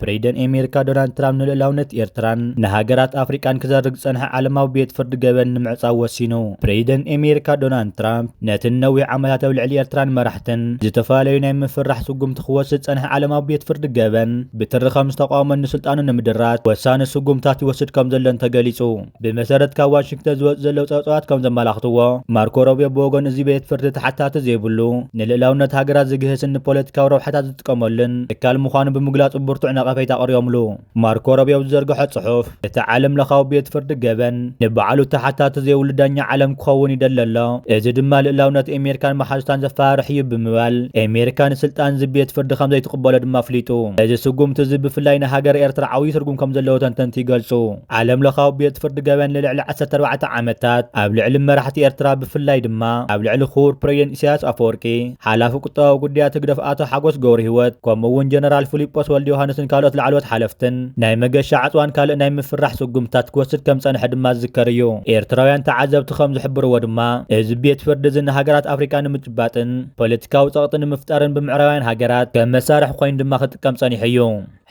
ፕሬዚደንት ኣሜሪካ ዶናልድ ትራምፕ ንልኡላውነት ኤርትራን ንሃገራት ኣፍሪቃን ክዘርግ ዝጸንሐ ዓለማዊ ቤት ፍርዲ ገበን ንምዕጻው ወሲኑ። ፕሬዚደንት ኣሜሪካ ዶናልድ ትራምፕ ነቲ ንነዊሕ ዓመታት ኣብ ልዕሊ ኤርትራን መራሕትን ዝተፈላለዩ ናይ ምፍራሕ ስጉምቲ ክወስድ ዝጸንሐ ዓለማዊ ቤት ፍርዲ ገበን ብትሪ ከም ዝተቃወመን ንስልጣኑ ንምድራት ወሳኒ ስጉምታት ይወስድ ከም ዘሎን ተገሊጹ። ብመሰረት ካብ ዋሽንግተን ዝወጽኡ ዘለዉ ጸብጻባት ከም ዘመላኽትዎ፣ ማርኮ ሮቢዮ ብወገኑ እዚ ቤት ፍርዲ ተሓታቲ ዘይብሉ፣ ንልእላውነት ሃገራት ዝግህስን ንፖለቲካዊ ረብሓታት ዝጥቀመሉን ትካል ምዃኑ ብምግላጹ ብርቱዕ ነቐፌታ ኣቕሪቦምሉ። ማርኮ ሮቢዮ ኣብ ዝዘርግሖ ጽሑፍ፣ እቲ ዓለም ለኻዊ ቤት ፍርዲ ገበን ንባዕሉ ተሓታቲ ዘይብሉ ዳኛ ዓለም ክኸውን ይደሊ ኣሎ። እዚ ድማ ልእላውነት ኣሜሪካን መሓዙታን ዘፈራርሕ እዩ ብምባል፣ ኣሜሪካ ንስልጣን እዚ ቤት ፍርዲ ከም ዘይትቕበሎ ድማ ኣፍሊጡ። እዚ ስጉምቲ እዚ ብፍላይ ንሃገር ኤርትራ ዓብዪ ትርጉም ከም ዘለዎ ተንተንቲ ይገልጹ። ዓለም ለኻዊ ቤት ፍርዲ ገበን ንልዕሊ ዓሰርተ ኣርባዕተ ዓመታት ኣብ ልዕሊ መራሕቲ ኤርትራ ብፍላይ ድማ ኣብ ልዕሊ ክቡር ፕሬዚደንት ኢሳያስ ኣፈወርቂ፣ ሓላፊ ቁጠባዊ ጉዳያት ህግደፍ ኣቶ ሓጎስ ገብረሂወት፣ ከምኡ እውን ጀነራል ፊሊጶስ ወልደ ዮሃንስን ካልኦት ላዕለዎት ሓለፍትን ናይ መገሻ ዕጽዋን ካልእ ናይ ምፍራሕ ስጉምትታት ክወስድ ከም ጸንሐ ድማ ዝዝከር እዩ። ኤርትራውያን ተዓዘብቲ ከም ዝሕብርዎ ድማ፣ እዚ ቤት ፍርዲ እዚ ንሃገራት ኣፍሪቃ ንምጭባጥን ፖለቲካዊ ጸቕጢ ንምፍጣርን ብምዕራባውያን ሃገራት ከም መሳርሒ ኮይኑ ድማ ክጥቀም ጸኒሑ እዩ።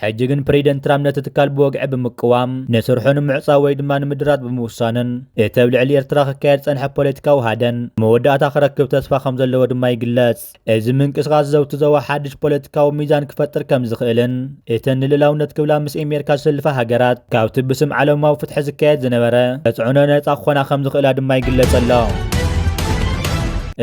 ሕጂ ግን ፕሬዚደንት ትራምፕ ነቲ ትካል ብወግዒ ብምቅዋም፣ ንስርሑ ንምዕጻው ወይ ድማ ንምድራት ብምውሳኑን፣ እቲ ኣብ ልዕሊ ኤርትራ ክካየድ ዝጸንሐ ፖለቲካዊ ሃደን መወዳእታ ክረክብ ተስፋ ከም ዘለዎ ድማ ይግለጽ። እዚ ምንቅስቓስ ዘውቲ ዞባ ሓድሽ ፖለቲካዊ ሚዛን ክፈጥር ከም ዝኽእልን፣ እተን ንልእላውነት ክብላ ምስ ኣሜሪካ ዝሰልፋ ሃገራት፣ ካብቲ ብስም ዓለማዊ ፍትሒ ዝካየድ ዝነበረ ተጽዕኖ ነጻ ክኾና ከም ዝኽእላ ድማ ይግለጽ ኣሎ።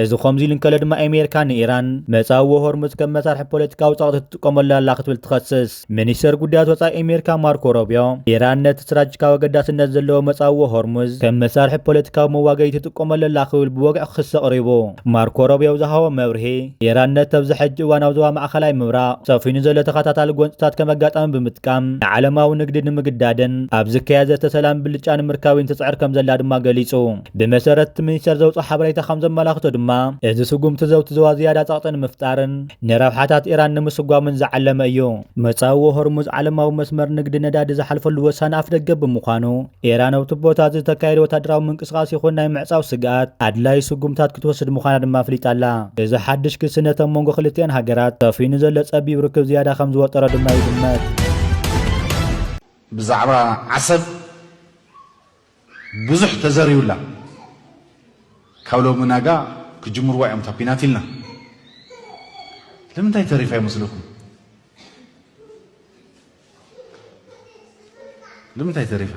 እዚ ከምዚ ኢሉ እንከሎ ድማ፣ ኣሜሪካ ንኢራን መጻብቦ ሆርሙዝ ከም መሳርሒ ፖለቲካዊ ጸቕጢ ትጥቀመሉ ኣላ ክትብል ትኸስስ። ሚኒስተር ጉዳያት ወጻኢ ኣሜሪካ ማርኮ ሮቢዮ፣ ኢራን ነቲ ስትራቴጂካዊ ኣገዳስነት ዘለዎ መጻብቦ ሆርሙዝ ከም መሳርሒ ፖለቲካዊ መዋገዪ ትጥቀመሉ ኣላ ክብል ብወግዒ ክሲ ኣቕሪቡ። ማርኮ ሮቢዮ ኣብ ዝሃቦ መብርሂ፣ ኢራን ነቲ ኣብዚ ሕጂ እዋን ኣብ ዞባ ማእከላይ ምብራቕ ሰፊኑ ዘሎ ተኸታታሊ ጎንጽታት ከም ኣጋጣሚ ብምጥቃም፣ ንዓለማዊ ንግዲ ንምግዳድን ኣብ ዝካየድ ዘተ ሰላም ብልጫ ንምርካብን ትጽዕር ከም ዘላ ድማ ገሊጹ። ብመሰረት እቲ ሚኒስተር ዘውጽኦ ሓበሬታ ከም ዘመላኽቶ ድማ፣ እዚ ስጉምቲ ዘውቲ ዞባ ዝያዳ ጸቕጢ ንምፍጣርን ንረብሓታት ኢራን ንምስጓምን ዝዓለመ እዩ። መጻብቦ ሆርሙዝ ዓለማዊ መስመር ንግዲ ነዳዲ ዝሓልፈሉ ወሳኒ ኣፍደገ ብምዃኑ፣ ኢራን ኣብቲ ቦታ እዚ ዝተካየደ ወታደራዊ ምንቅስቓስ ይኹን ናይ ምዕጻው ስግኣት ኣድላዪ ስጉምታት ክትወስድ ምዃና ድማ ኣፍሊጣ ኣላ። እዚ ሓድሽ ክሲ ነቲ ኣብ መንጎ ክልቲኣን ሃገራት ሰፊኑ ዘሎ ጸቢብ ርክብ ዝያዳ ከም ዝወጠሮ ድማ ይግመት። ብዛዕባ ዓሰብ ብዙሕ ተዘርዩላ። ካብ ሎሚ ናጋ ክጅምርዋ እዮም እታ ኲናት ኢልና። ንምንታይ ተሪፋ ይመስለኩም? ንምንታይ ተሪፋ?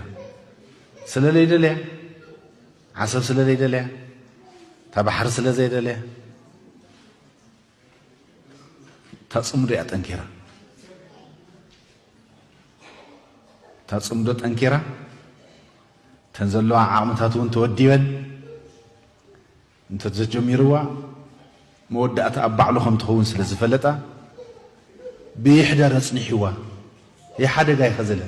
ስለ ዘይደልያ? ዓሰብ ስለ ዘይደልያ? እታ ባሕሪ ስለ ዘይደልያ? እታ ጽምዶ እያ ጠንኪራ። እታ ጽምዶ ጠንኪራ፣ እተን ዘለዋ ዓቕምታት እውን ተወዲበን፣ እንተዘጀሚርዋ መወዳእታ ኣብ ባዕሉ ከም ትኸውን ስለ ዝፈለጣ፣ ብይሕደር ኣጽኒሕዋ። ይሓደጋ ይኸዘለ።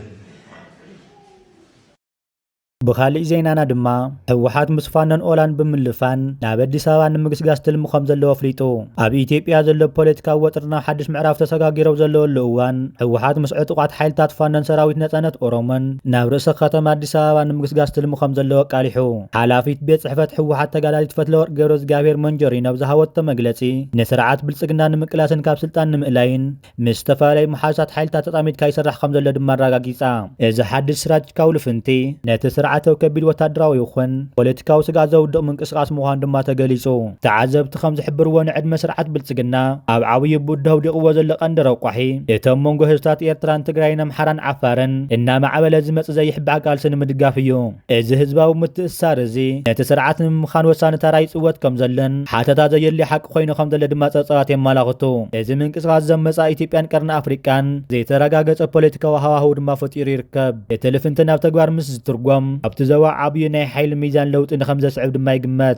ብኻሊእ ዜናና ድማ፣ ህወሓት ምስ ፋኖን ኦላን ብምልፋን ናብ ኣዲስ ኣበባ ንምግስጋስ ትልሚ ከም ዘለዎ ኣፍሊጡ። ኣብ ኢትዮጵያ ዘሎ ፖለቲካዊ ወጥሪ ናብ ሓድሽ ምዕራፍ ተሰጋጊሩ ኣብ ዘለወሉ እዋን፣ ህወሓት ምስ ዕጡቓት ሓይልታት ፋኖን ሰራዊት ነጻነት ኦሮሞን ናብ ርእሰ ከተማ ኣዲስ ኣበባ ንምግስጋስ ትልሚ ከም ዘለዎ ኣቃሊሑ። ሓላፊት ቤት ጽሕፈት ህወሓት ተጋዳሊት ፈትለወርቅ ገብረዝጋብሔር መንጀሪኖ ኣብ ዝሃበቶ መግለጺ፣ ንስርዓት ብልጽግና ንምቅላስን ካብ ስልጣን ንምእላይን ምስ ዝተፈላለዩ መሓዙታት ሓይልታት ተጣሚድካ ይስራሕ ከም ዘሎ ድማ ኣረጋጊጻ። እዚ ሓድሽ ስትራቴጂካዊ ልፍንቲ፣ ነቲ ስርዓት ኣብ ከቢድ ወታደራዊ ይኹን ፖለቲካዊ ስግኣት ዘውድቕ ምንቅስቓስ ምዃኑ ድማ ተገሊጹ። ተዓዘብቲ ከም ዝሕብርዎ፣ ንዕድመ ስርዓት ብልጽግና ኣብ ዓብዪ ብድሆ ኣውዲቕዎ ዘሎ ቀንዲ ረቋሒ፣ እቲ ኣብ መንጎ ህዝብታት ኤርትራን ትግራይን ኣምሓራን ዓፋርን እናማዕበለ ዝመጽእ ዘይሕባእ ቃልሲ ንምድጋፍ እዩ። እዚ ህዝባዊ ምትእስሳር እዚ፣ ነቲ ስርዓት ንምምኻን ወሳኒ ተራ ይጽወት ከም ዘሎን፣ ሓተታ ዘየድልዮ ሓቂ ኮይኑ ከም ዘሎ ድማ ጸብጻባት የመላኽቱ። እዚ ምንቅስቓስ ዘመጻ ኢትዮጵያን ቀርኒ ኣፍሪቃን ዘይተረጋገጸ ፖለቲካዊ ሃዋህው ድማ ፈጢሩ ይርከብ። እቲ ልፍንቲ ናብ ተግባር ምስ ዝትርጎም፣ ኣብቲ ዞባ ዓብዩ ናይ ሓይሊ ሚዛን ለውጢ ንከም ዘስዕብ ድማ ይግመት።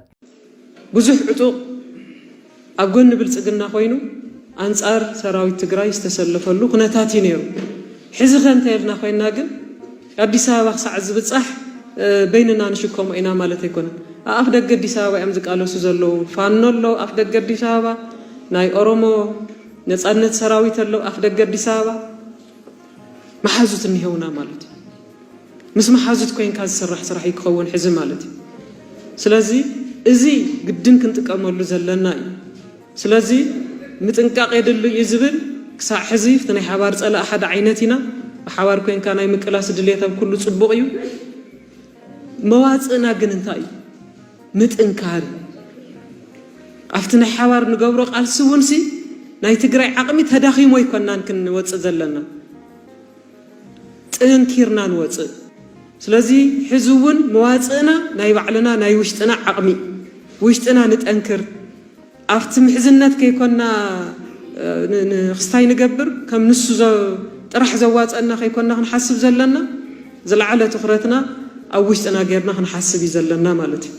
ብዙሕ ዕጡቕ ኣብ ጎኒ ብልጽግና ኮይኑ ኣንጻር ሰራዊት ትግራይ ዝተሰለፈሉ ኩነታት እዩ ነይሩ። ሕዚ ከ እንታይ ኢልና ኮይና ግን ኣዲስ ኣበባ ክሳዕ ዝብጻሕ፣ እ፣ በይንና ንሽከሞ ኢና ማለት ኣይኮነን። ኣብ ኣፍ ደገ ኣዲስ ኣበባ እዮም ዝቃለሱ ዘለዉ። ፋኖ ኣሎ ኣፍ ደገ ኣዲስ ኣበባ፣ ናይ ኦሮሞ ነጻነት ሰራዊት ኣሎ ኣፍ ደገ ኣዲስ ኣበባ። መሓዙት እኒሀውና ማለት እዩ። ምስ መሓዙት ኮይንካ ዝስራሕ ስራሕ እዩ ክኸውን ሕዚ ማለት እዩ። ስለዚ እዚ ግድን ክንጥቀመሉ ዘለና እዩ። ስለዚ ምጥንቃቕ የድሊ እዩ ዝብል ክሳዕ ሕዚ እቲ ናይ ሓባር ጸላኢ ሓደ ዓይነት ኢና። ብሓባር ኮንካ ናይ ምቅላስ ድሌት ኣብ ኩሉ ጽቡቕ እዩ። መዋጽእና ግን እንታይ እዩ? ምጥንካር እዩ። ኣብቲ ናይ ሓባር ንገብሮ ቃልሲ እውን ሲ ናይ ትግራይ ዓቕሚ ተዳኺሙ ኣይኮናን ክንወጽእ ዘለና፣ ጥንኪርና ንወጽእ። ስለዚ ሕዚ እውን መዋጽእና ናይ ባዕልና ናይ ውሽጥና ዓቕሚ፣ ውሽጥና ንጠንክር። ኣብቲ ምሕዝነት ከይኮና ን- ን- ክስታይ ንገብር፣ ከም ንሱ ዘ- ጥራሕ ዘዋጸና ከይኮና ክንሓስብ ዘለና፣ ዝለዓለ ትኹረትና ኣብ ውሽጥና ጌርና ክንሓስብ እዩ ዘለና ማለት እዩ።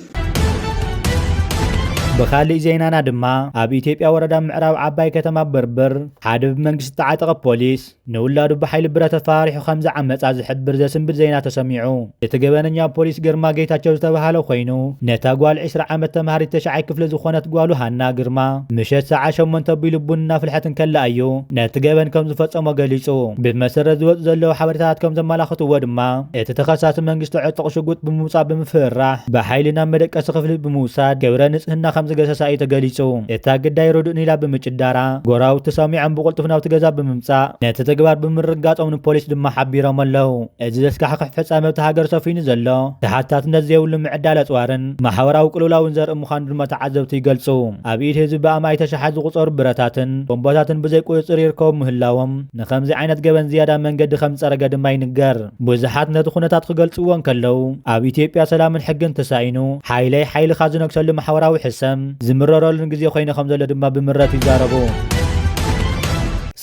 ብኻሊእ ዜናና ድማ ኣብ ኢትዮጵያ ወረዳ ምዕራብ ዓባይ ከተማ በርበር ሓደ ብመንግስቲ ተዓጠቐ ፖሊስ ንውላዱ ብሓይሊ ብረት ኣፈራሪሑ ከም ዝዓመጻ ዝሕብር ዘስንብድ ዜና ተሰሚዑ። እቲ ገበነኛ ፖሊስ ግርማ ጌታቸው ዝተባህለ ኮይኑ፣ ነታ ጓል ዕስራ ዓመት ተምሃሪት ተሽዓይ ክፍሊ ዝኾነት ጓሉ ሃና ግርማ ምሸት ሰዓት ሸሞንተ ኣቢሉ ቡን እናፍልሐት እንከላ እዩ ነቲ ገበን ከም ዝፈጸሞ ገሊጹ። ብመሰረት ዝወጹ ዘለዉ ሓበሬታታት ከም ዘመላኽትዎ ድማ፣ እቲ ተኸሳሲ መንግስቲ ዕጡቕ ሽጉጥ ብምውጻእ ብምፍርራሕ ብሓይሊ ናብ መደቀሲ ክፍሊ ብምውሳድ ክብረ ንጽህና ከም ዝገሰሳ እዩ ተገሊጹ። እታ ግዳይ ርዱእን ኢላ ብምጭዳራ፣ ጎራውቲ ሰሚዖም ብቕልጡፍ ናብቲ ገዛ ብምምጻእ ነቲ ተግባር ብምርጋጾም ንፖሊስ ድማ ሓቢሮም ኣለዉ። እዚ ዘስካሕክሕ ፍጻመ ኣብቲ ሃገር ሰፊኑ ዘሎ ተሓታትነት ዘይብሉ ምዕዳል ኣጽዋርን ማሕበራዊ ቅልውላውን ዘርኢ ምዃኑ ድማ ተዓዘብቲ ይገልጹ። ኣብ ኢድ ህዝቢ ብኣማኢት ኣሽሓት ዝቑጸሩ ብረታትን ቦምባታትን ብዘይ ቁጽጽር ይርከቡ ምህላዎም ንኸምዚ ዓይነት ገበን ዝያዳ መንገዲ ከም ዝጸረገ ድማ ይንገር። ብዙሓት ነቲ ኩነታት ክገልጽዎ እንከለዉ፣ ኣብ ኢትዮጵያ ሰላምን ሕግን ተሳኢኑ ሓይለይ ሓይልኻ ዝነግሰሉ ማሕበራዊ ሕሰም ዝምረረሉን ግዜ ኮይኑ ከም ዘሎ ድማ ብምረት ይዛረቡ።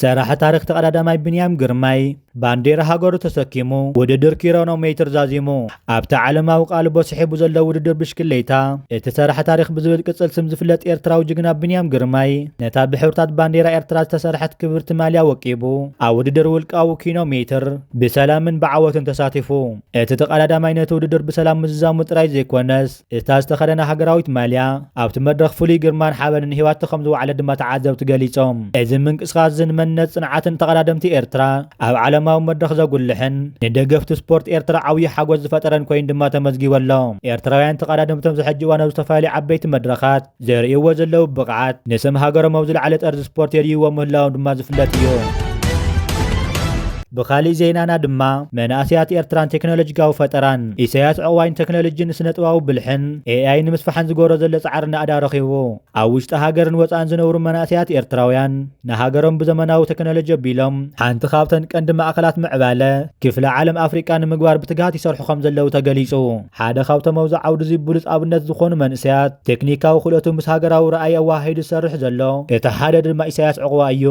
ሰራሕ ታሪኽ ተቐዳዳማይ ብንያም ግርማይ ባንዴራ ሃገሩ ተሰኪሙ ውድድር ኪሮኖ ሜትር ዛዚሙ። ኣብቲ ዓለማዊ ቃልቦ ስሒቡ ዘሎ ውድድር ብሽክሌታ፣ እቲ ሰራሕ ታሪኽ ብዝብል ቅጽል ስም ዝፍለጥ ኤርትራዊ ጅግና ብንያም ግርማይ ነታ ብሕብርታት ባንዴራ ኤርትራ ዝተሰርሐት ክብርቲ ማልያ ወቂቡ ኣብ ውድድር ውልቃዊ ኪኖ ሜትር ብሰላምን ብዓወትን ተሳቲፉ። እቲ ተቐዳዳማይ ነቲ ውድድር ብሰላም ምዝዛሙ ጥራይ ዘይኮነስ፣ እታ ዝተኸደና ሃገራዊት ማልያ ኣብቲ መድረኽ ፍሉይ ግርማን ሓበንን ሂባቶ ከም ዝወዓለ ድማ ተዓዘብቲ ገሊጾም። እዚ ምንቅስቓስ እዚ ንመንነት ጽንዓትን ተቐዳደምቲ ኤርትራ ኣብ ዓለማዊ መድረኽ ዘጉልሕን ንደገፍቲ ስፖርት ኤርትራ ዓብዪ ሓጎስ ዝፈጠረን ኮይኑ ድማ ተመዝጊቡ ኣሎ። ኤርትራውያን ተቐዳደምቶም ዝሕጂ እዋን ኣብ ዝተፈላለዩ ዓበይቲ መድረኻት ዘርእይዎ ዘለዉ ብቕዓት ንስም ሃገሮም ኣብ ዝለዓለ ጠርዚ ስፖርት የርእይዎ ምህላዎም ድማ ዝፍለጥ እዩ። ብኻሊእ ዜናና ድማ መናእሰያት ኤርትራን ቴክኖሎጂካዊ ፈጠራን። ኢሳያስ ዕቑባይን ቴክኖሎጂን ስነ ጥበባዊ ብልሕን ኤኣይ ንምስፋሕን ዝገብሮ ዘሎ ጻዕሪ ናእዳ ረኺቡ። ኣብ ውሽጢ ሃገርን ወጻእን ዝነብሩ መናእሰያት ኤርትራውያን ንሃገሮም ብዘመናዊ ቴክኖሎጂ ኣቢሎም ሓንቲ ካብተን ቀንዲ ማእኸላት ምዕባለ ክፍለ ዓለም ኣፍሪቃ ንምግባር ብትግሃት ይሰርሑ ከም ዘለዉ ተገሊጹ። ሓደ ካብቶም ኣብዚ ዓውዲ እዚ ብሉጽ ኣብነት ዝኾኑ መንእሰያት ቴክኒካዊ ክእለቱ ምስ ሃገራዊ ረኣይ ኣወሃሂዱ ዝሰርሕ ዘሎ እቲ ሓደ ድማ ኢሳያስ ዕቑባ እዩ።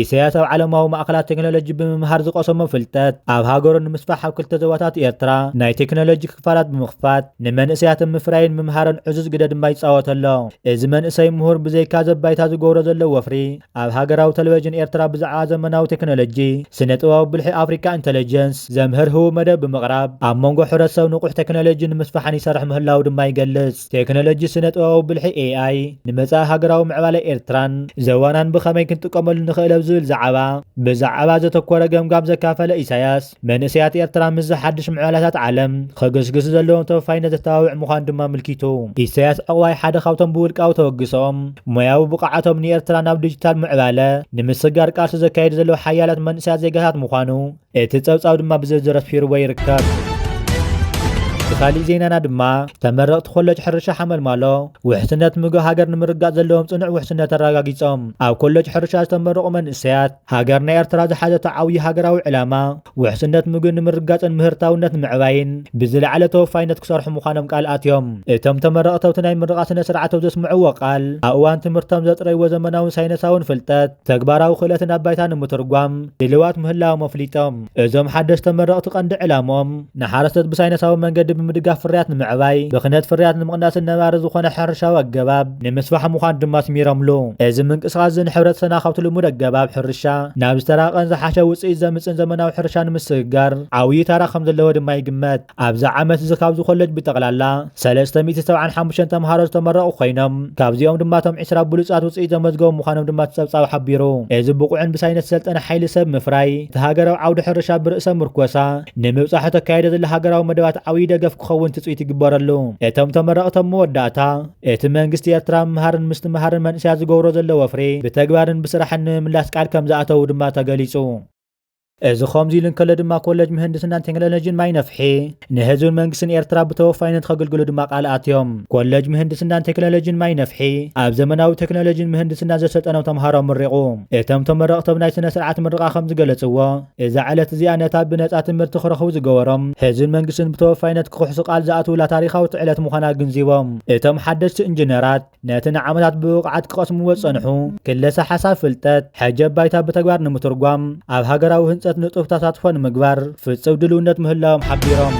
ኢሳያስ ኣብ ዓለማዊ ማእኸላት ቴክኖሎጂ ብምምሃር ዝቐሰሞ ፍልጠት ኣብ ሃገሩ ንምስፋሕ ኣብ ክልተ ዞባታት ኤርትራ ናይ ቴክኖሎጂ ክፋላት ብምኽፋት ንመንእሰያት ኣብ ምፍራይን ምምሃርን ዕዙዝ ግደ ድማ ይጻወት ኣሎ። እዚ መንእሰይ ምሁር ብዘይካ ዘባይታ ዝገብሮ ዘሎ ወፍሪ ኣብ ሃገራዊ ቴሌቪዥን ኤርትራ ብዛዕባ ዘመናዊ ቴክኖሎጂ፣ ስነ ጥበባዊ ብልሒ ኣፍሪካ ኢንተለጀንስ ዘምህር ህቡብ መደብ ብምቕራብ ኣብ መንጎ ሕብረተሰብ ንቑሕ ቴክኖሎጂ ንምስፋሕን ይሰርሕ ምህላው ድማ ይገልጽ። ቴክኖሎጂ ስነ ጥበባዊ ብልሒ ኤኣይ ንመጻኢ ሃገራዊ ምዕባለ ኤርትራን ዘዋናን ብኸመይ ክንጥቀመሉ ንኽእል ኣብ ዝብል ዛዕባ ብዛዕባ ዘተኮረ ገምጋም ዘካፈለ ኢሳያስ፣ መንእሰያት ኤርትራ ምስዚ ሓድሽ ምዕባላታት ዓለም ክግስግሱ ዘለዎም ተወፋይነት ዘተባብዕ ምዃኑ ድማ ኣመልኪቱ። ኢሳያስ ዕቑባይ ሓደ ካብቶም ብውልቃዊ ተበግሶኦም ሞያዊ ብቕዓቶም ንኤርትራ ናብ ዲጂታል ምዕባለ ንምስግጋር ቃልሲ ዘካየዱ ዘለዉ ሓያላት መንእሰያት ዜጋታት ምዃኑ እቲ ጸብጻብ ድማ ብዝርዝር ኣስፊርዎ ይርከብ። ብኻሊእ ዜናና ድማ ተመረቕቲ ኮለጅ ሕርሻ ሓመልማሎ ውሕስነት ምግቢ ሃገር ንምርጋጽ ዘለዎም ጽኑዕ ውሕስነት ኣረጋጊጾም። ኣብ ኮለጅ ሕርሻ ዝተመረቑ መንእሰያት ሃገርና ኤርትራ ዝሓዘቶ ዓብዪ ሃገራዊ ዕላማ ውሕስነት ምግቢ ንምርጋጽን ምህርታውነት ንምዕባይን ብዝለዓለ ተወፋይነት ክሰርሑ ምዃኖም ቃል ኣትዮም። እቶም ተመረቕቲ ኣብቲ ናይ ምርቓ ስነ ስርዓት ኣብ ዘስምዕዎ ቃል ኣብ እዋን ትምህርቶም ዘጥረይዎ ዘመናውን ሳይነሳውን ፍልጠት ተግባራዊ ክእለትን ኣብ ባይታ ንምትርጓም ድልዋት ምህላዎም ኣፍሊጦም። እዞም ሓደሽ ተመረቕቲ ቀንዲ ዕላምኦም ንሓረስቶት ብሳይነሳዊ መንገዲ ብምድጋፍ ፍርያት ንምዕባይ፣ ብኽነት ፍርያት ንምቕናስን ነባሪ ዝኾነ ሕርሻዊ ኣገባብ ንምስፋሕ ምዃኑ ድማ ኣስሚሮምሉ። እዚ ምንቅስቓስ እዚ ንሕብረተሰብና ካብቲ ልሙድ ኣገባብ ሕርሻ ናብ ዝተራቐን ዝሓሸ ውፅኢት ዘምፅእን ዘመናዊ ሕርሻ ንምስግጋር ዓብዪ ታራ ከም ዘለዎ ድማ ይግመት። ኣብዚ ዓመት እዚ ካብዚ ኮለጅ ብጠቕላላ ሰለስተ ሚእቲ ሰብዓን ሓሙሽተን ተምሃሮ ዝተመረቑ ኮይኖም፣ ካብዚኦም ድማ እቶም ዕስራ ብሉፃት ውፅኢት ዘመዝገቡ ምዃኖም ድማ እቲ ፀብፃብ ሓቢሩ። እዚ ብቑዕን ብሳይንስ ዝሰልጠነ ሓይሊ ሰብ ምፍራይ፣ እቲ ሃገራዊ ዓውዲ ሕርሻ ብርእሰ ምርኮሳ ንምብፃሑ ተካይዶ ዘሎ ሃገራዊ መደባት ዓብዪ ደገፍ ክኸውን ትፅቢት ይግበረሉ። እቶም ተመረቕቲ ኣብ መወዳእታ፣ እቲ መንግስቲ ኤርትራ ምምሃርን ምስትምሃርን መንእሰያት ዝገብሮ ዘሎ ወፍሪ ብተግባርን ብስራሕን ንምምላስ ቃል ከም ዝኣተዉ ድማ ተገሊፁ። እዚ ከምዚ ኢሉ እንከሎ ድማ ኮሌጅ ምህንድስናን ቴክኖሎጂን ማይ ነፍሒ ንህዝብን መንግስትን ኤርትራ ብተወፋይነት ከገልግሉ ድማ ቃል ኣትዮም። ኮሌጅ ምህንድስናን ቴክኖሎጂን ማይ ነፍሒ ኣብ ዘመናዊ ቴክኖሎጂን ምህንድስናን ዘሰልጠኖም ተምሃሮ ምሪቑ። እቶም ተመረቕቶም ናይ ስነ ስርዓት ምርቓ ከም ዝገለጽዎ፣ እዛ ዕለት እዚኣ ነታ ብነጻ ትምህርቲ ክረኽቡ ዝገበሮም ህዝብን መንግስትን ብተወፋይነት ክኽሕሱ ቃል ዝኣትውላ ታሪኻዊት ዕለት ምዃና ኣግንዚቦም። እቶም ሓደሽቲ ኢንጂነራት ነቲ ንዓመታት ብብቕዓት ክቐስምዎ ዝጸንሑ ክለሰ ሓሳብ ፍልጠት ሕጀብ ባይታ ብተግባር ንምትርጓም ኣብ ሃገራዊ ህንጸት ንጡፍ ተሳትፎ ንምግባር ፍጹም ድልውነት ምህላዎም ሓቢሮም።